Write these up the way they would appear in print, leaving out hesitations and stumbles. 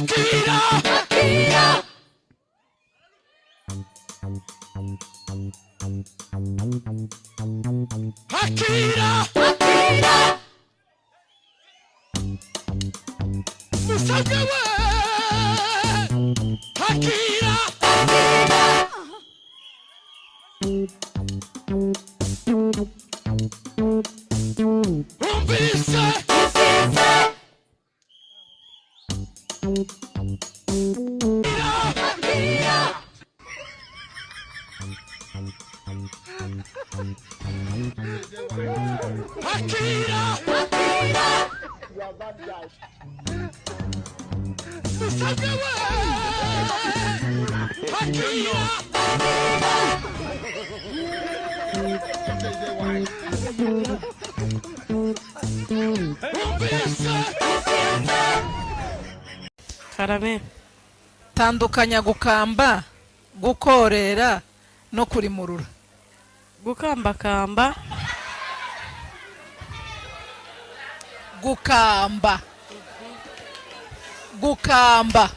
Akira. Akira. Akira. Akira. Musabwe we. Akira. Akira. Umvise. Akira. Akira. Akira. Musabwe we. Akira. Umvise. Karame. Tandukanya gukamba, gukorera no kurimurura. Gukambakamba. Gukamba. Gukamba.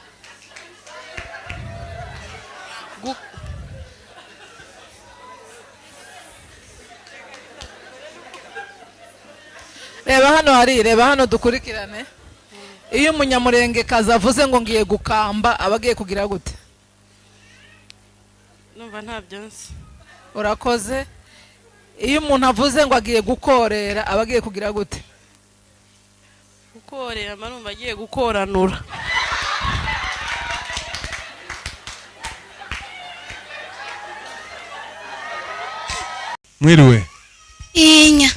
Reba hano hari, reba hano dukurikirane. Iyo umunyamurengekazi avuze ngo ngiye gukamba, aba agiye kugira gute? Numva ntabyo nzi. Urakoze. Iyo umuntu avuze ngo agiye gukorera, aba agiye kugira gute? Gukorera, mba numva agiye gukoranura. Mwiriwe. Inya.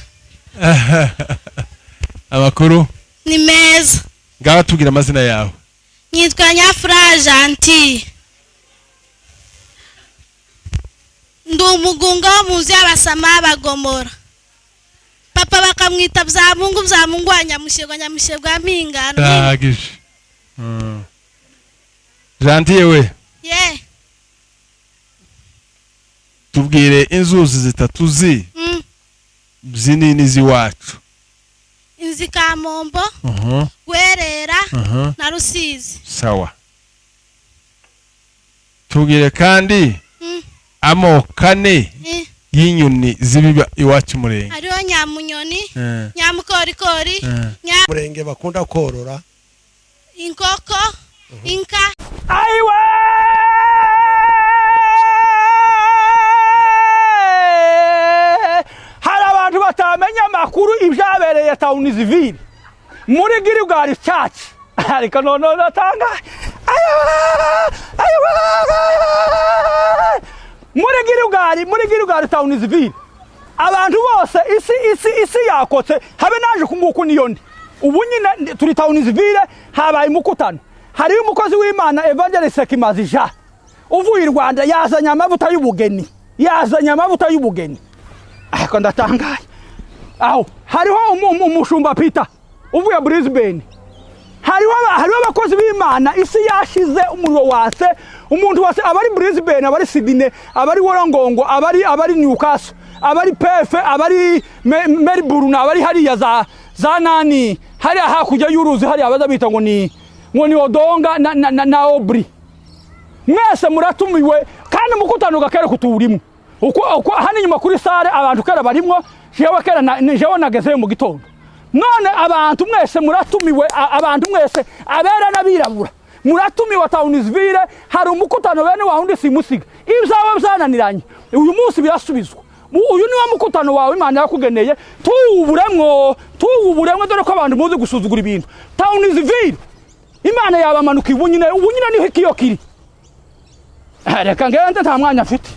Amakuru ni meza. Ngaho tubwira amazina yawe. Nitwa Nyafura Gentil. Ndi umugunga wo mu nzu y'Abasama b'Abagomora. Papa bakamwita Byamungu, Byamungu wa Nyamushegwa, Nyamushegwa Mpingano. Ndahagije. Gentil we. Ye. Tubwire inzuzi zitatu zi zinini z'iwacu. Inzi Kamombo, Gwerera na Rusizi. Sawa. Tubwire kandi amoko ane y'inyoni zibiba iwacu murenge. Hariho nyamunyoni, nyamukorikori, murenge bakunda korora inkoko, inka. Aiwe! Hari abantu batamenya amakuru ibyabereye Townsville muri Gilgal Church. Ariko none natanga muri Gilgal Townsville abantu bose isi yakotse habe naje kunguku niyo ndi. Ubu nyine turi Townsville habaye umukutano. Hari umukozi w'Imana Evangelist Kimazi Jean uvuye i Rwanda yazanye amavuta y'ubugeni. Yazanye amavuta y'ubugeni. Ariko ndatangaye. Aho hariho umushumba Peter uvuye Brisbane. Hariho abakozi b'Imana isi yashize umuriro wase, umuntu wase abari Brisbane, abari Sydney, abari Wollongong, abari Newcastle, abari Perth, abari Melbourne, abari hariya za nani, hariya hakurya y'uruzi hariya abaza bita ngo ni Odonga na Aubrey. Mwese muratumiwe kandi mukutano gakere kuturimo. Uko hano inyuma kuri sare abantu kera barimwo, jewe kera jewe nageze mu gitondo. None abantu mwese muratumiwe, abantu mwese abera n'abirabura muratumiwe Townsville. Hari umukutano bene wa undi simusiga ibyawe byananiranye uyu munsi birasubizwa. Uyu niwo mukutano wawe Imana yakugeneye. Tuwuburemwo dore ko abantu muzi gusuzugura ibintu. Townsville Imana yabamanuka ubu nyine niho ikiyo kiri. Reka ngende nta mwanya mfite.